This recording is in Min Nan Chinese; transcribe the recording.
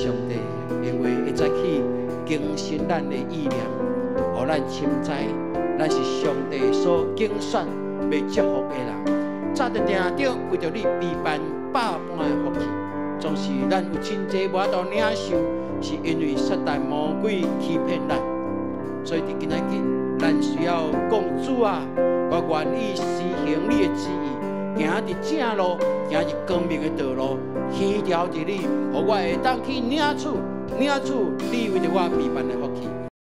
上帝，因為會再去更新咱的意念，予咱深知，咱是上帝所揀選、被祝福的人。早就定著為著你備辦百般的福氣，總是咱有真濟無法度領受，是因為撒旦魔鬼欺騙咱。所以佇今仔日，咱需要講主啊，我願意實行你的旨意，行佇正路，行佇光明的道路，牽牢佇你，予我會當去領取、領取你為著我備辦的福氣。